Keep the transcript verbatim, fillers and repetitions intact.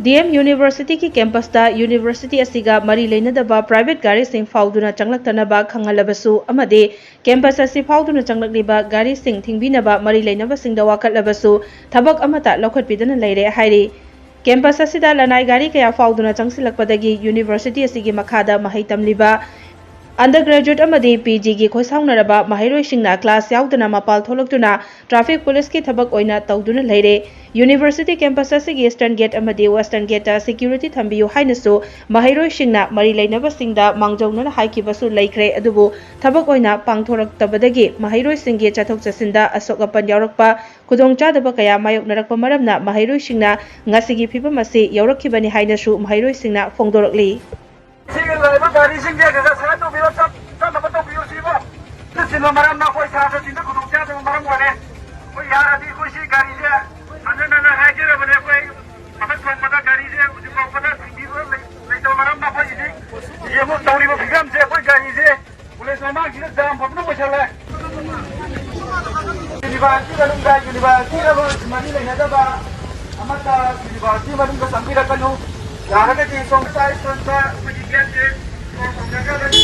D M ꯌꯨꯅꯤꯚꯔꯁꯤꯇꯤꯒꯤ ꯀꯦꯝꯄꯁꯇ university ꯑꯁꯤꯒ ꯃꯔꯤ ꯂꯩꯅꯗꯕ ꯄ꯭ꯔꯥꯏꯚꯦꯠ ꯒꯥꯔꯤꯁꯤꯡ ꯐꯥꯎꯗꯨꯅ ꯆꯪꯂꯛꯇꯅꯕ ꯈꯪꯍꯜꯂꯕꯁꯨ ꯑꯃꯗꯤ ꯀꯦꯝꯄꯁ ꯑꯁꯤ ꯐꯥꯎꯗꯨꯅ ꯆꯪꯂꯛꯂꯤꯕ ꯒꯥꯔꯤꯁꯤꯡ ꯊꯤꯡꯕꯤꯅꯕ ꯃꯔꯤ ꯂꯩꯅꯕꯁꯤꯡꯗ ꯋꯥꯀꯠꯂꯕꯁꯨ ꯊꯕꯛ ꯑꯃꯠꯇ ꯂꯧꯈꯠꯄꯤꯗꯅ ꯂꯩꯔꯦ ꯍꯥꯏꯔꯤ꯫ ꯀꯦꯝꯄꯁ ꯑꯁꯤꯗ ꯂꯅꯥꯏ ꯒꯥꯔꯤ ꯀꯌꯥ ꯐꯥꯎꯗꯨꯅ ꯆꯪꯁꯤꯜꯂꯛꯄꯗꯒꯤ ꯌꯨꯅꯤꯚꯔꯁꯤꯇꯤ ꯑꯁꯤꯒꯤ ꯃꯈꯥꯗ ꯃꯍꯩ ꯇꯝꯂꯤꯕ ꯑꯟꯗꯔ ꯒ꯭ꯔꯦꯖꯨꯑꯦꯠ ꯑꯃꯗꯤ ꯄꯤ ꯖꯤꯒꯤ ꯈꯣꯏꯁꯥꯎꯅꯔꯕ ꯃꯍꯩꯔꯣꯏꯁꯤꯡꯅ ꯀ꯭ꯂꯥꯁ ꯌꯥꯎꯗꯅ ꯃꯄꯥꯜ ꯊꯣꯛꯂꯛꯇꯨꯅ ꯇ꯭ꯔꯥꯐꯤꯛ ꯄꯨꯂꯤꯁꯀꯤ ꯊꯕꯛ ꯑꯣꯏꯅ ꯇꯧꯗꯨꯅ ꯂꯩꯔꯦ꯫ ꯌꯨꯅꯤꯚꯔꯁꯤꯇꯤ ꯀꯦꯝꯄꯁ ꯑꯁꯤꯒꯤ ꯏꯁꯇꯔꯟ ꯒꯦꯠ ꯑꯃꯗꯤ ꯋꯦꯁꯇꯔꯟ ꯒꯦꯠꯇ ꯁꯦꯀ꯭ꯌꯨꯔꯤꯇꯤ ꯊꯝꯕꯤꯌꯨ ꯍꯥꯏꯅꯁꯨ ꯃꯍꯩꯔꯣꯏꯁꯤꯡꯅ ꯃꯔꯤ ꯂꯩꯅꯕꯁꯤꯡꯗ ꯃꯥꯡꯖꯧꯅꯅ ꯍꯥꯏꯈꯤꯕꯁꯨ ꯂꯩꯈ꯭ꯔꯦ, ꯑꯗꯨꯕꯨ ꯊꯕꯛ ꯑꯣꯏꯅ ꯄꯥꯡꯊꯣꯔꯛꯇꯕꯗꯒꯤ ꯃꯍꯩꯔꯣꯏꯁꯤꯡꯒꯤ ꯆꯠꯊꯣꯛ ꯆꯠꯁꯤꯟꯗ ꯑꯁꯣꯛ ꯑꯄꯟ ꯌꯥꯎꯔꯛꯄ, ꯈꯨꯗꯣꯡꯆꯥꯗꯕ ꯀꯌꯥ ꯃꯥꯌꯣꯛꯅꯔꯛꯄ ꯃꯔꯝꯅ ꯃꯍꯩꯔꯣꯏꯁꯤꯡꯅ ꯉꯁꯤꯒꯤ ꯐꯤꯕꯝ ꯑꯁꯤ ꯌꯧꯔꯛꯈꯤꯕꯅꯤ ꯍꯥꯏꯅꯁꯨ ꯃꯍꯩꯔꯣꯏꯁꯤꯡꯅ ꯐꯣꯡꯗꯣꯔꯛꯂꯤ꯫ ꯁꯤꯒꯤ ꯂꯥꯛꯏꯕ ꯒꯥꯔꯤꯁꯤꯡꯁꯦ ꯈꯔ ꯈꯔ ꯁꯥꯏꯠ ꯇꯧꯕꯤꯔꯣ, ꯆꯠ-, ꯆꯠꯅꯕ ꯇꯧꯕꯤꯌꯨ ꯁꯤꯕꯣ꯫ ꯆꯤꯟꯕ ꯃꯔꯝꯅ ꯑꯩꯈꯣꯏ ꯁꯥꯇ꯭ꯔꯁꯤꯡꯗ ꯈꯨꯗꯣꯡꯆꯥꯗꯕ ꯃꯔꯝ ꯑꯣꯏꯔꯦ꯫ ꯑꯩꯈꯣꯏ ꯌꯥꯔꯗꯤ ꯑꯩꯈꯣꯏ ꯁꯤ ꯒꯥꯔꯤꯁꯦ ꯍꯟꯖꯤꯟ ꯍꯟꯖꯤꯟ ꯍꯥꯏꯖꯔꯕꯅꯦ꯫ ꯑꯩꯈꯣꯏ ꯃꯊꯛ ꯊꯣꯡꯕꯗ ꯒꯥꯔꯤꯁꯦ ꯍꯧꯖꯤꯛ ꯐꯥꯎꯕꯗ ꯊꯤꯡꯕꯤꯕ ꯂꯩ-, ꯂꯩꯇꯕ ꯃꯔꯝꯅ ꯑꯩꯈꯣꯏ ꯍꯧꯖꯤꯛ ꯌꯦꯡꯉꯨ ꯇꯧꯔꯤꯕ ꯐꯤꯕꯝꯁꯦ ꯑꯩꯈꯣꯏ ꯒꯥꯔꯤꯁꯦ ꯀꯣꯂꯦꯖ ꯃꯃꯥꯡꯁꯤꯗ ꯖꯥꯝ ꯐꯖꯅ ꯑꯣꯏꯁꯜꯂꯦ꯫ ꯌꯨꯅꯤꯚꯔꯁꯤꯇꯤ ꯃꯅꯨꯡꯗ, ꯌꯨꯅꯤꯚꯔꯁꯤꯇꯤꯒ ꯃꯔꯤ ꯂꯩꯅꯗꯕ ꯑꯃꯠꯇ ꯌꯨꯅꯤꯚꯔꯁꯤꯇꯤ ꯃꯅꯨꯡꯗ ꯆꯪꯕꯤꯔꯛꯀꯅꯨ꯫ ꯌꯥꯔꯒꯗꯤ ꯁꯣꯝ ꯁꯥꯏꯠ ꯁꯣꯝꯗ ꯑꯩꯈꯣꯏꯒꯤ ꯒꯦꯠꯁꯦ ꯊꯣꯡ ꯍꯥꯡꯖꯈ꯭ꯔꯒꯅꯤ꯫